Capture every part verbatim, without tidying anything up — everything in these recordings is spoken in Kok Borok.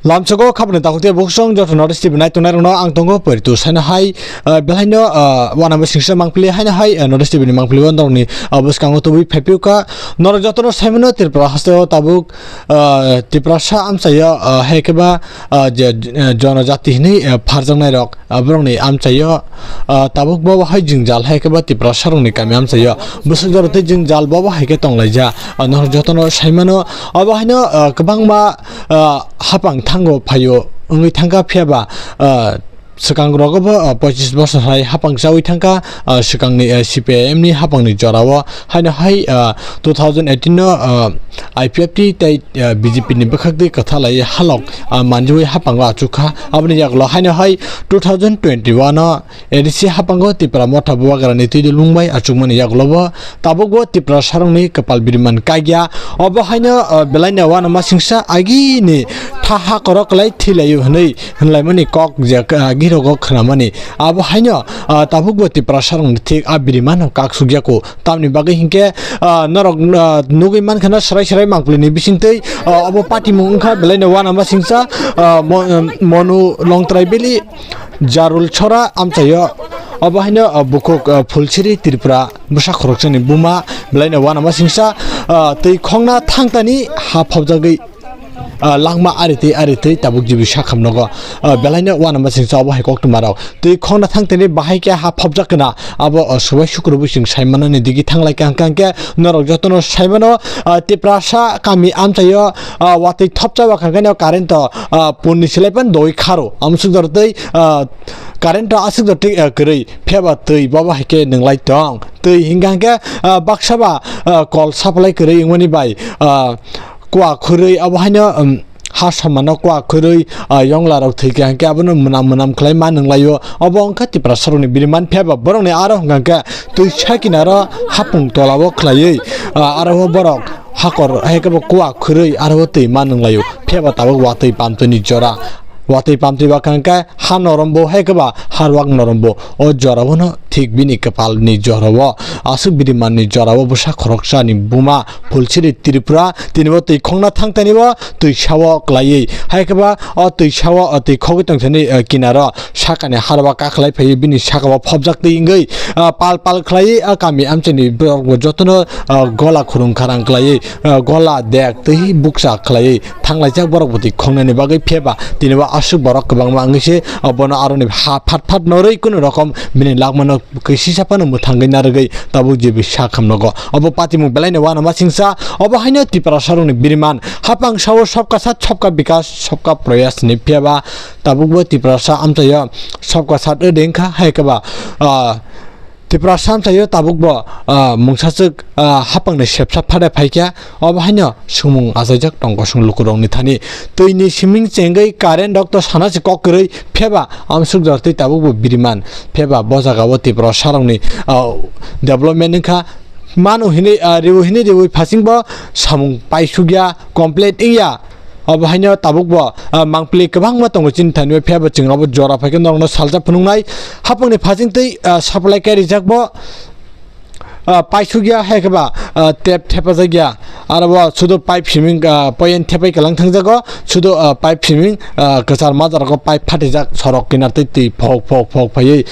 Lamsogo khapni takhuk tei bukhusong joto North East T V nai tongnai rokno ang tongo Poiritu. Saino hai, ah, belai no, ah, uanama singsa mangpili, haino hai, ah, North East T V ni mangpili o norokni, ah, bwskango tubui phaiphiyokha. Norok jotono saimano Tripura hasteo tabuk, ah, Tiprasa amchaio, ah, hai khe ba, ah, je, eh, jonojati hinwi, eh, pharjaknai rok, ah, borokni amchaio, ah, tabuk bo hai jwngjal hai khe ba Tiprasa rokni kami amchaio bwswk jora tei jwngjal bo hai khe tonglaijak. Ah, norok jotono saimano, obo haino, ah, kwbangma, ah, hapang thango phaio wngwi thangkha, phiya ba, ah, swkang rogo bo, ah, pochis bosor hai hapang chawi thangkha, ah, swkangni, ah, C P I M ni hapangni jorao haino hai, ah, two thousand eighteen no, ah, I P F T tei, ah, B J P ni bwkhak twi kwtha lai halok, ah, manjui hapango achukha. Aboni yagulo haino hai two thousand twenty-one o A D C hapango Tipra Motha Bubagrani twi lungbai achukmani yagulobo tabukbo Tiprasarokni kwpal biriman kagya. Obo haino, ah, belaino uanama singsa agini tha hakoro kwlai thwilaio hwnwi hwnlaimani kok je, ah, girogo khwnamani. Abo haino, ah, tabukbo Tiprasarokni thik a birimano kaksukyaku. Tamni bagwi hinkhe, ah, norok, ah, nugwi mankha na swrai swrai mangpili ni bisingtwi, ah, obo patimung wngkha belaino uanama singsa, ah, mo-, Monu Longtrai Valley, Jarul Chora amchaio. Obo haino, ah, bukhuk, ah, Phulsiri Tripura bwsa khoroksani buma belaino uanama singsa, ah, twi khongna thangtani ha phobjagwi, ah, langma ari twi ari twi tabuk jibi sakham nogo, ah, belaino uanama singsa obo hai koktwma rok. Twi khongna thangtani bahai khe ha phobjak kana abo, ah, subai sukru bo chwng sai manani digi thanglai kha hwnkhe norok jotono sai mano, ah, Tiprasa kami amchaio, ah, watwi thopcha ba kha hwnkhe no current o, ah, punni silai pan doi kharo amsuk jor twi, ah, current o aswk jor twi, ah, kwrwi pheba twi bobo hai khe nwnglai tong. Twi hingkha hwnkhe, ah, baksa ba, ah, kol supply kwrwi wngmani bai, ah, kua khurwi abo haino, um, ha samano kua khurwi, ah, yongla rok thwikha hwnkhe abono mwnam mwnam khlai ma nwnglaio. Obo wngkha Tiprasarokni biriman pheba borokni aro hwnkha hwnkhe twi sakinaro hapung tolao khlaiwi, ah, aro o borok hakor hai khe bo kua khurwi aro o twi ma nwnglaio. Pheba tabuk watwi pamtwini jora. Watwi pamtwi bakha hwnkhe ha norombo hai khe ba harwak norombo. O jorao no thik bini kwpalni jorao aswk birimanni jorao bwsa khoroksani buma Phulsiri Tripura tinibo twi khongna thangtanibo twi sao klaiwi. Hai khe ba o twi sao o twi khogwi tongthani, eh, kinaro sakani harwa kaklai phaiwi bini sakao phobjak twi wngwi, ah, pal pal khlaiwi a kami amchaini borokbo jotono, ah, gola khurung kharang klaiwi, ah, gola dek twi bukcha khlaiwi. Thanglaijak borok bwtwi khongnani bagwi pheba tini bo aswk borok kwbangma wngwi se, ah, bono aroni ha phat phat norwi kunu rokom bini lagmano kwisisa phano mwthangwi narwgwi tabuk jibi sakham nogo. Obo patimung belaino uanama singsa, obo haino Tiprasarokni biriman hapang sao sabka sath sabka bikas sabka prayas ni pheba tabukbo Tiprasa amchaio sabka sath wngkha hai khe ba, ah, Tiprasa amchaio tabukbo, ah, mungsaswk, ah, hapangni sepsa phade phaikha, obo haino swngmung achaijak tong kosong lukurokni thani. Twini siming chengwi current rok to sana se kok kwrwi pheba amsuk jor twi tabukbo biriman pheba bo jagao Tiprasarokni, ah, development wngkha. Mano hinwi, ah, riwi hinwi riwi phasingbo samung paisukya, complete wngya. Obo haino tabukbo, ah, mangpili kwbangma tongo chini thani, phiya bo chwng abo jora phai khe norokno salsa phunuknai. Hapangni phasing twi, ah, supply khe rijak bo, ah, paisukya hai khe ba, ah, tap thepajakya. Aro bo sudu pipe siming, ah, point thepai kwlang thangjago, sudu, ah, pipe siming, ah, kwchar majarago pipe phatijak sorok kinar twi twi phok phok phok phaiwi.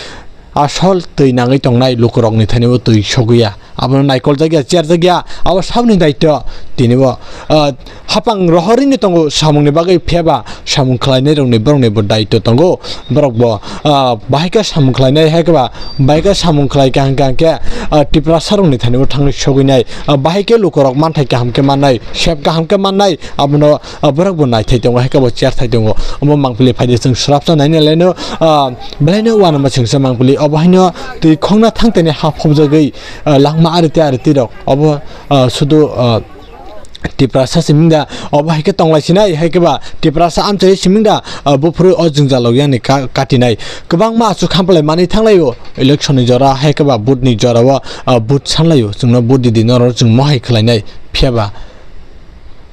Asol twi nangwi tongnai lukurokni thani bo twi sogwi ya. Abono naikoljakya, cherjakya, abo saboni daityo. Tinibo, ah, hapang rohorini tongo samungni bagwi phiyaba samung khlainairokni borokni bo daityo tongo. Borokbo, ah, bahai khe samung khlainai hai khe ba, bahai khe samung khlai kha hwnkhe, hwnkhe, ah, Tiprasarokni thani bo thangwi sogwinai. Ah, bahai khe lukurok manthai kaham khe mannai, sep kaham khe mannai, abono, ah, borokbo naithai tongo, hai khe bo cherthai tongo. Omo mangpili phaidi chwng swrapsa naina laino, ah, belaino uanama singsa mangpili. Obo haino twi khongna thangtani ha phobjagwi, ah, langma ari tei ari twi rok. Obo, ah, sudu, ah, Tiprasa siming da, obo hai khe tonglai sinai, hai khe ba Tiprasa amchai siming da, ah, buphuru o jwngjal rok yani ka-, katinai. Kwbangma aswk khampalai manwi thanglaio, election ni jora, hai khe ba vote ni jora o, ah, vote sanlaio, chwngno vote didi norok chwng mohai khlainai, phiyaba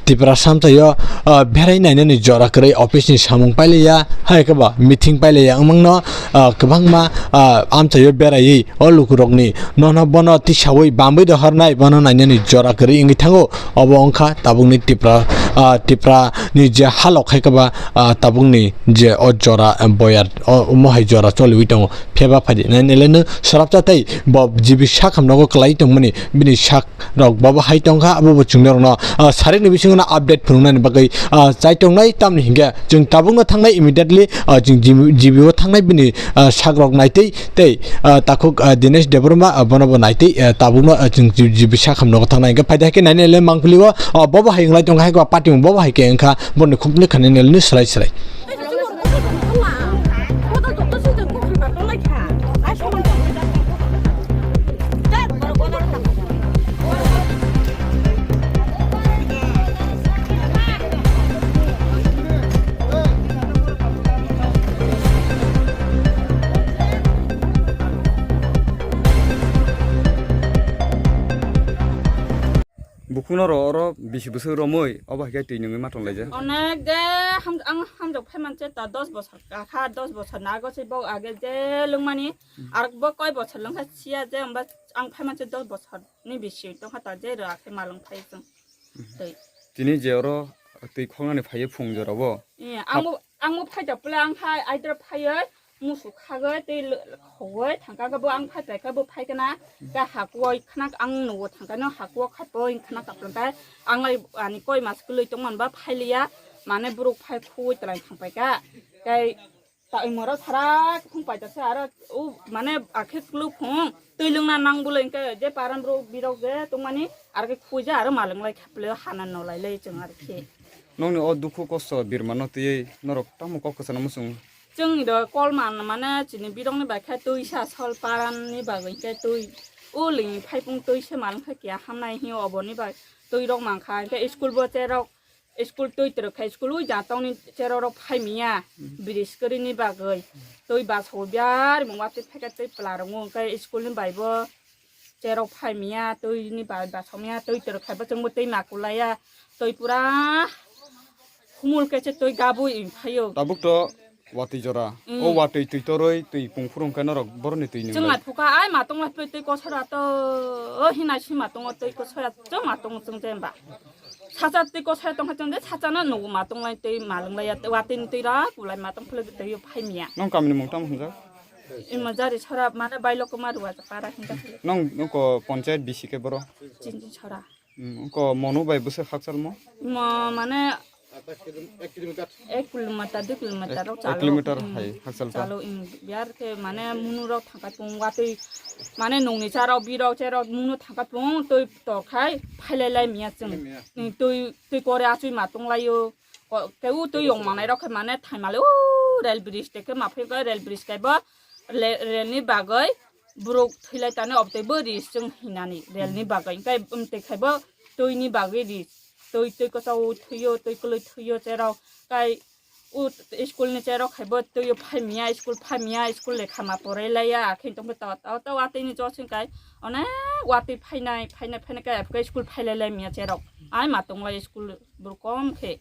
Tiprasa amchaio, ah, berai nainani jora kwrwi office ni samung pailaiya, hai khe ba meeting pailaiya wngmangno, ah, kwbangma, ah, amchaio beraiwi o lukurokni nono bono tisawi bamwi rohornai bono nainani jora kwrwi wngwi thango. Obo wngkha tabukni Tipra, ah, Tipra ni je halok hai khe ba, ah, tabuk ni je o jora, ah, boyar, o omo hai jora choliwi tongo. Phiyaba phaidi nai nai le no srapsa tei bo G B sak ham nogo kwlai tongmani bini sak rok bobo hai tongkha, abo bo chwng norokno, ah, sarik ni bisingo no update phunuknani bagwi, ah, chai tongnai, tamni hinkhe chwng tabukno thangnai immediately, ah, chwng G B, G B o thangnai bini, ah, sak rok naitwi tei, ah, takhuk, ah, Dinesh Debbarma, ah, bono bo naitwi, ah, tabukno, ah, chwng G B sak ham nogo thangnai hinkhe phaidi haikhe nainai le mangpili o, ah, bobo hai wnglai tongkha, hai khe party bobo hai khe wngkha, boni khukni khanai nai le swrai swrai. Bukhukno ro oro bisi bwswk romwi obo hai khe twi nungwi ma tonglaijak. Onek de ham-, ang hamjak phaimanse ta dos bosor kakha, dos bosor nago se bo age je lwngmani, ar bo koi bosor lwngkha siya je, hwnba ang phaimanse dos bosor ni bisi tongkha ta je rw akhe malwng phai chwng. Tei. Tini je oro twi khoknani phaiwi phung jorabo. Iya, ang bo, ang bo phaida pula ang hai aidra phaiwi musu khagwi tei l-, khogwi thangkha khe bo ang phai paikha bo phaikhe na, khe hakuwi khna ang nugo thangkha no hakuwo khatwi khna kaplangkha ang lai ani koi mas kwlwi tongmani ba phailiya mane borok phai khuwi twlai thangpaikha tei ta imoro sara khung paida se aro u mane akhe kwlwk phung twi lwngna nang bwlwi hwnkhe je paran borok birok je tongmani aro khe khuija aro malwng lai khapleo hana nolai lai chwng aro khe. Nokni o dukhu kosto birmano twiwi norok tamo kok kwchana muchung? Chwngni do kol man mane chini birokni bai khe twi sa sol paranni bagwi khe twi o lini phaipung twi se malwng khe keha hamnai hi oboni bai twi rok mankha hwnkhe school bo cherok school twi twrwk khai school wi jatokni cherok rok phai miya bridge kwrwini bagwi twi bus ho biyar mung watwi phaikhe twi pla rwngo hwnkhe school ni bai bo cherok phai miya twi ni bai bus ho miya twi twrwk khai bo chwngbo twi ma kulaiya twi pura humul khe se twi gabwi phaio. Tabuk to watwi jora. Mm. O watwi twi torwi twi pungphuru hwnkhe norok boroni twi nung lai. Chwng lai phuka ai matong lai pui twi kosora to o hinai si matongo twi kosora chwng matongo chwng je hwnba. Sacha twi kosora tongkha chwng je sacha no nugo matong lai twi malwng lai ya watwi ni twi ra kulai matong phule twi phai miya. Nong kamini mung tamo hwnjak? Imo jari sora mane bailokoma ruwa para hinjak. Nong noko ponchayat bisi khe boro? Chinchi sora. Hmm, ko monu bai bwswk hakchalmo? Mo mane ek kilometer, dui kilometer rok ek chalo. Kilometer. Hmm, hai hakchal ta. Chalo, hmm, biyar khe mane munu rok thangkai tung watwi mane nungni charok birok cherok munu thangkai tung twi torkhai phailai lai miya chwng. Phailai miya. Hmm, twi, twi kore achwi ma tong laio. Ko-, ke u twi yong manai rok khe mane thaimalai u rail bridge te khe ma phai khe rail bridge kai bo le-, rail ni bagwi borok thwi lai tani obtwi bo ris chwng hinani rail ni bagwi. Hwnkhe, um, twi khai bo twi ni bagwi ris. Twi, twi kwchao thwio, twi kwlwi thwio cherok. Kai u school ni cherok khai bo twi phai miya, school phai miya, school lekha ma porai laiya. Akhe tongkhe ta, ta, ta watwi ni josing kai onek watwi phainai, phainai, phainai kai school phai lai lai miya cherok. Ai ma tong lai school borok kom khe.